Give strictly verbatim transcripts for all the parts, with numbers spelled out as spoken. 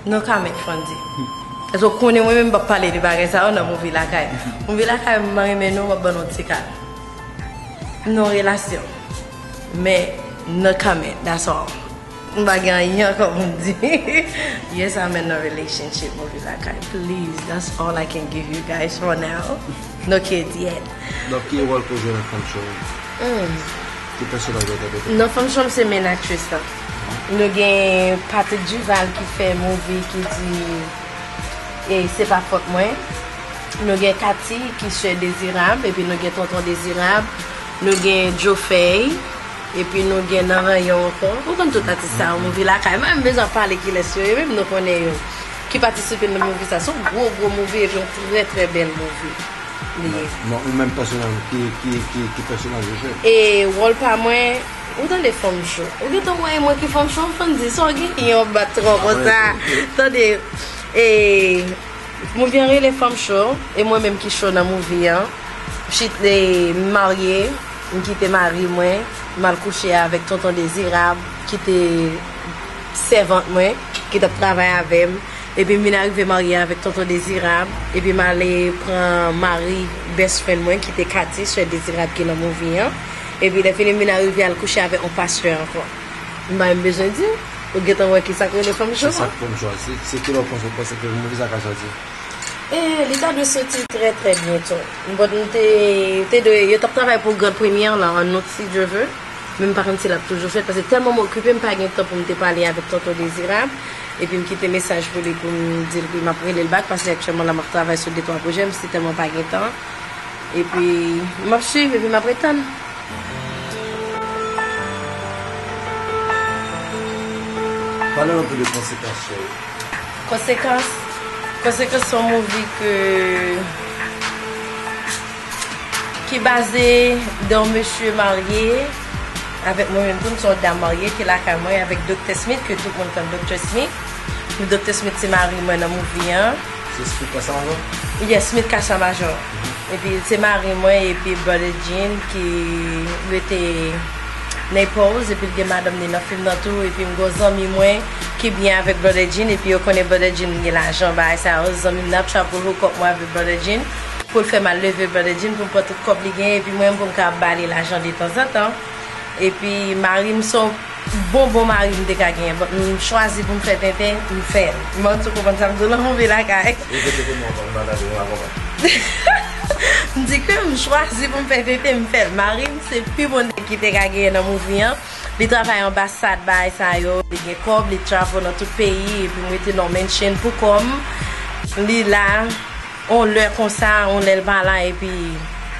No comment, Fondy. Èske w konnen mwen menm m p ap pale de bagay sa yo nan Movie Lakay? Movie Lakay, m renmen nou, m ap ban nou ti kal. Nou relasyon. Men, no comment, that's all. M pa gen anyen ankò pou m di. Yes, I'm in a relationship, Movie Lakay. Please, that's all I can give you guys for now. No kids yet. Donk, ki wòl ke w jwe nan Fanm Show? Hmm. Ki pèsonaj ou entèprete? Nan Fanm Show, m se main aktris la. Nou gen Patrick Duval ki fè movie ki di, e, Se pa fòt mwen. Nou gen Cathy ki sè Dezirab, epi nou gen Tonton Dezirab. Nou gen Joe Fay, epi nou gen Nan Ranyon ankò. Ou konn tout atis sa yo, Movie Lakay. Mwen menm bezwen pale kilès yo ye, menm nou konnen yo. Ki patisipe nan movie sa. Se yon gwo, gwo movie, epi yon trè, trè bèl movie li ye. Non, ou menm pèsonèl, ki, ki, ki, ki pèsonaj ou jwe? E wòl pa mwen, ou tande Fanm Show. Ou gentan wè mwen ki Fanm Show, Fondy, sa w gen yon bat tro konsa. Tande, e, movie an rele Fanm Show, e mwen menm ki show nan movie an. M chit, e, m marye, m kite mari mwen, m al kouche avèk Tonton Dezirab, ki te sèvant mwen, ki t ap travay avè m. Epi m vin arive marye avèk Tonton Dezirab. Epi m ale pran mari best friend mwen ki te Cathy, sè Dezirab ki nan movie an. Epi lè fini m vin arive al kouche avèk yon pastè ankò. M pa menm bezwen di w, ou gentan wè ki sa k rele Fanm Show. Se sa k Fanm Show a. Se, se kilè w panse, w panse ke movie sa ka sòti? E li ta dwe soti trè, trè byento. But m te, te dwe, yo t ap travay pou grand premyè la an out, si Dye vle. Men m pa konn si l ap toujou fèt, paske tèlman m okipe, m pa gen tan pou m te pale avèk Tonton Dezirab. Epi m kite mesaj pou li pou m di l ke m ap rele l back, paske aktyèlman la m ap travay sou de twa pwojè, m si tèlman pa gen tan. Epi m ap swiv, epi m ap retann. Pale nou anpil de Konsekans, cheri. Konsekans, Konsekans se yon movie ke ki baze de yon mesye marye avèk mwen menm tou, m se yon dam marye ki lakay mwen avèk Doktè Smith, ke tout moun konn Doktè Smith. Doktè Smith se mari mwen nan movie an. Se Smith Kasa Majò? Yes, Smith Kasa Majò. Epi se mari mwen, epi Brother Jean ki rete Naples, epi l gen madanm li nan fim nan tou, epi m gen yon zanmi mwen ki byen avèk Brother Jean, epi yo konnen Brother Jean gen lajan, bagay sa yo, zanmi m nan ap try pou l hook up mwen avèk Brother Jean, pou l fè m al leve Brother Jean, pou m pran tout kòb li genyen, epi mwen, pou m ka ba li lajan detanzantan. Epi mari m se yon bon, bon mari m te ka genyen, but m chwazi pou m fè tenten, m fè l. M pa konn si w konprann sa m di w lan, Movie Lakay. Repete pou mwen ankò, m pa tande, m pa konprann. M di ke m chwazi pou m fè tenten, m fè l. Mari m se pi bon nèg ki te ka genyen nan movie an. Li travay anbasad, bagay sa yo, li gen kòb, li travel nan tout peyi, epi m rete nan mansion pou kò m. Li la, on lè konsa, on lè l pa la, epi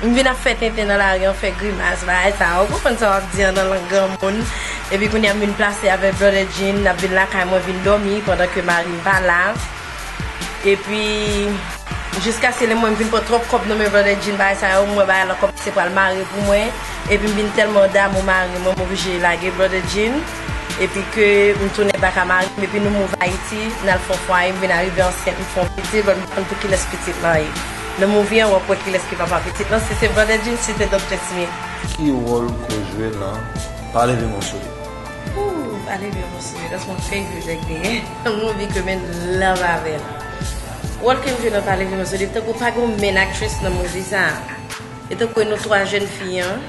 m vin ap fè tenten nan lari an, fè grimas, bagay sa yo. Ou konprann sa w ap di an nan lang granmoun. Epi kounye a m vin plase avèk Brother Jean, n ap vin lakay mwen, vin dòmi pandan ke mari m pa la. Epi, jiskaske lè mwen m vin pran twòp kòb nan men Brother Jean, bagay sa yo, m wè bagay la kòmanse pral mare pou mwen. Epi m vin tèlman damou mari mwen, m oblije lage Brother Jean. Epi ke m tounen bak a mari m, epi nou move Ayiti, n al fè yon fwaye, m vin arive ansent, m fè yon pitit, but m pa konn pou kilès pitit lan ye. Nan movie an, w ap wè kilès ki papa pitit lan, si se Brother Jean, si se Doktè Smith. Ki wòl ke w jwe nan Pale Vin Mwen Sou Li? Ooh, Pale Vin Mwen Sou Li, that's my favorite acting. Yon movie ke m in love avè l. Wòl ke m jwe nan Pale Vin Mwen Sou Li, tankou pa gen yon main aktris nan movie sa. E tankou nou twa jèn fi an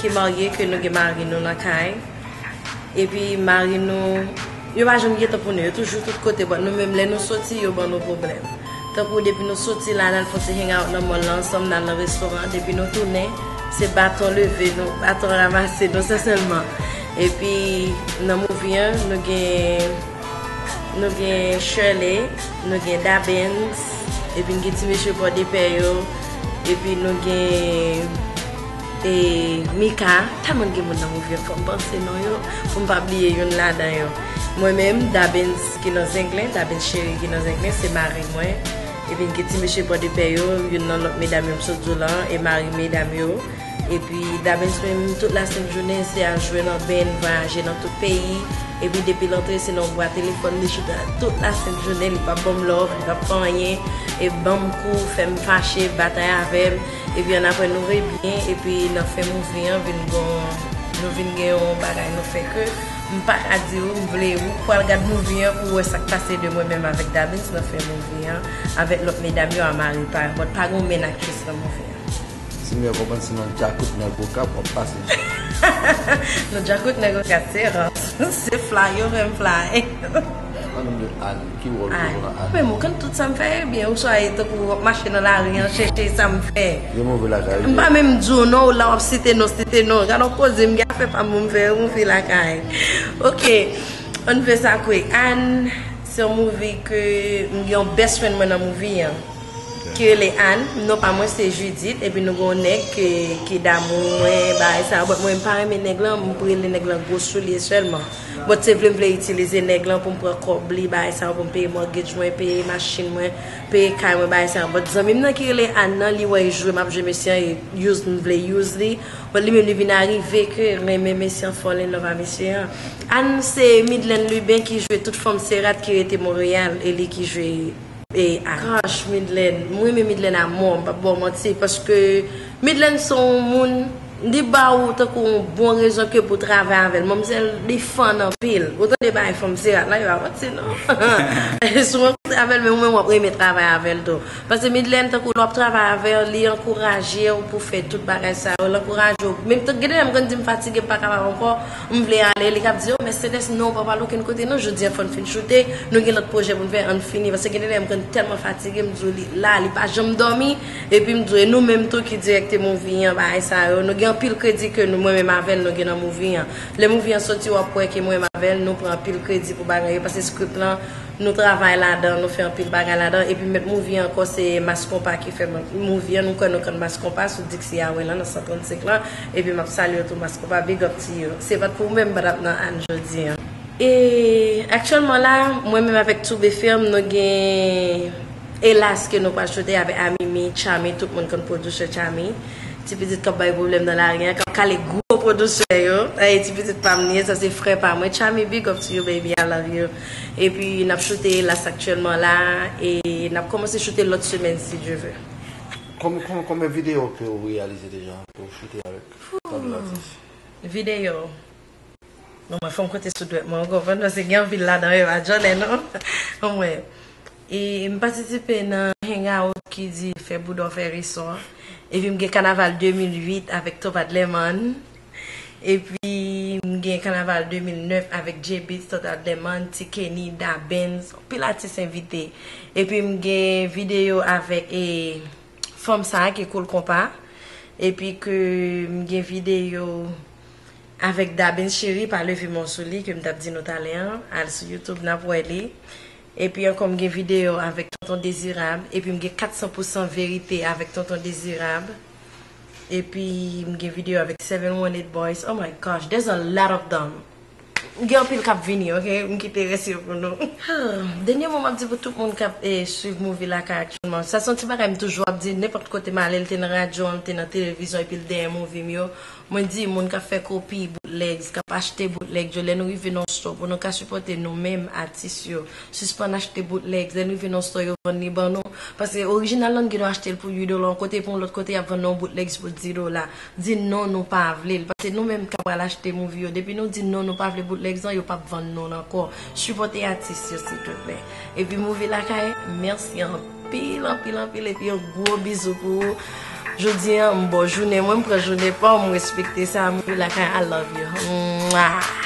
ki marye, ke nou gen mari nou nan kay. Epi mari nou, yo pa janm gen tan pou nou, yo toujou tout kote, but nou menm lè nou soti, yo ban nou pwoblèm. Tankou depi nou soti la, n al fè yon ti hang out nan mall la ansanm, n al nan restoran, depi nou tounen, se baton leve nou, baton ranmase nou, sa sèlman. Epi nan movie an, nou gen, nou gen Shirley, nou gen Dabens, epi n gen ti mesye Pòdepè yo, epi nou gen e Mika, tèlman gen moun nan movie an, fò m panse non yo, pou m pa bliye youn ladan yo. Mwen menm, Dabens ki nan Zenglen, Dabens Cheri ki nan Zenglen, se mari mwen. Epi n gen ti mesye Pòdepè yo, youn nan lòt medam yo m sot di w lan, e mari medam yo. Epi Dabens menm, tout lasent jounen, se al jwe nan band, vwayaje nan tout peyi. Epi depi l antre, se nan yon bwa telefòn, li chita tout lasent jounen, li p ap ban m love, li p ap fè anyen, e ban m kou, fè m fache, batay avè m. Epi annapre nou rebyen, epi nan fen movie an, vin gon, nou vin gen yon bagay nou fè ke M pa ka di w, m vle ou pral gad movie an pou w wè sa k pase de mwen menm avèk Dabens nan fè movie an, avèk lòt medam yo a Mari pa, but pa gen yon menn aktris nan movie an. Si m byen konprann, se nan djakout nèg Okap w ap pase. Nan djakout nèg Okap, se rans. Se fly yo fè m fly. Ann di Ann, ki wòl ou jwe nan Ann? Men m konn tout sa m fè byen, ou swa e tankou w ap mache nan lari an, chèche sa m fè. Gen movie lakay. M pa menm di w non, ou la w ap site non, site non. Gade yon koze m gen afè pa m pou m fè, yon movie lakay. Ok, ann fè sa kwe. Ann, se yon movie ke m gen yon best friend mwen nan movie an. Ki rele Ann, non pa mwen se Judith, epi nou gen yon nèg ke, ki damou mwen, bagay sa yo, but mwen m pa renmen nèg lan, m rele nèg lan gwo soulye sèlman. But se vle m vle itilize nèg lan pou m pran kòb li, bagay sa yo, pou m peye mortgage mwen, peye machin mwen, peye kay mwen, bagay sa yo. But zanmi m nan ki rele Ann nan, li wè e jwe, m ap jwe mesye an, e use m vle use li, but li menm li vin arive ke renmen mesye an, fall in love a mesye an. Ann se Midlène Lubin ki jwe tout fanm Serat ki rete Monreyal, e li ki jwe E a gosh, Midlène, m renmen Midlène amò, m p ap ba w manti, paske Midlène se yon moun, li ba ou tankou yon bon rezon ke pou travay avè l. Manmzèl, li fun anpil. Ou tande bagay fanm Serat la, yo pa manti non. Si w rankontre avè l, men ou menm w ap renmen travay avè l tou. Paske Midlène, tankou lè w ap travay avè l, li ankouraje w pou fè tout bagay sa yo, l ankouraje w. Menm tan, gen de lè m konn di m fatige, m pa kapab ankò, m vle ale, li k ap di, "Oh, Mercedes, non, w pa pral okenn kote, non, jodi a fò n fin choute, nou gen lòt pwojè pou n fè, ann fini." Paske gen de lè m konn tèlman fatige, m di w, "Li la, li pa janm dòmi." Epi m di w, e nou menm tou ki direkte movie an, bagay sa yo, nou gen anpil kredi ke nou, mwen menm avè l, nou gen nan movie an. Lè movie an soti, w ap wè ke mwen menm avè l, nou pran anpil kredi pou bagay yo, paske script lan, nou travay ladan, nou fè anpil bagay ladan. Epi mèt movie an ankò, se Mass Konpa ki fè movie an. Nou kwè nou konn Mass Konpa sou Dixie Highway lan, nan san trannsenk lan. Epi m ap salye yo tou, Mass Konpa, big up to you. Se pa t pou ou menm m pa t ap nan Ann jodi an. E aktyèlman la, mwen menm avèk Toube Film, nou gen Elas ke nou pral choute avèk Amimi, Chami, tout moun konn pwodisè Chami. Ti pitit k ap bay pwoblèm nan lari an, k ap kale gwo pwodisè yo. E ti pitit pa m li ye, sa se frè pa mwen. Chami, big up to you, baby, I love you. Epi n ap choute Elas aktyèlman la, e n ap kòmanse choute lòt semèn, si Dye vle. Konbyen, konbyen, konbyen videyo ke w reyalize deja, ke w choute avèk Tablatis? Videyo. Non, mwen fò m konte sou dwèt mwen, ou konprann, paske gen anpil ladan yo pa djòlè, non. Anmwey. E m patisipe nan hangout ki di fè bouda w fè reson an. Epi m gen kanaval de mil uit avèk Topat Lèmann. Epi m gen kanaval de mil nèf avèk J-Beatz, Topat Lèmann, Ti Kenny, Da Benz, anpil atis envite. Epi m gen videyo avèk, e, fanm sa a ki Cool Konpa. Epi ke m gen videyo avèk Dabens Cheri, pa leve men w sou li, ke m t ap di nou talè an, al sou YouTube, n ap wè li. Epi ankò, m gen videyo avèk Tonton Dezirab. Epi m gen kat san pou san verite avèk Tonton Dezirab. Epi m gen videyo avèk Seven One Eight Boys. Oh my gosh, there's a lot of them. Gen anpil k ap vini, ok? M kite rès yo pou nou. Dènyèman, m ap di pou tout moun k ap, eh, swiv Movie Lakay aktyèlman. Sa se yon ti bagay m toujou ap di, nenpòt kote m ale, l te nan radyo an, l te nan televizyon, epi l dèyè movie m yo. Mwen di, moun k ap fè kopi, bootlegs, k ap achte bootleg yo, lè nou rive nan yon store, pou nou ka sipòte nou menm, atis yo. Sispann achte bootlegs, lè nou rive nan yon store, yo vann li ban nou. Paske orijinal lan, nou gen dwa achte l pou uit dola yon kote, epi yon lòt kote, y ap vann nou yon bootlegs pou dis dola. Di non, nou pa vle l. Paske nou menm k ap pral achte movie yo, depi nou di non, nou pa vle bootlegs lan, yo p ap vann nou l ankò. Sipòte atis yo, silvouplè. Epi Movie Lakay, mèsi anpil, anpil, anpil. Epi yon gwo bizou pou ou. Jodi a, m ba w jounen mwen, m pran jounen pa w, m respekte sa. Movie Lakay, I love you. Mwah!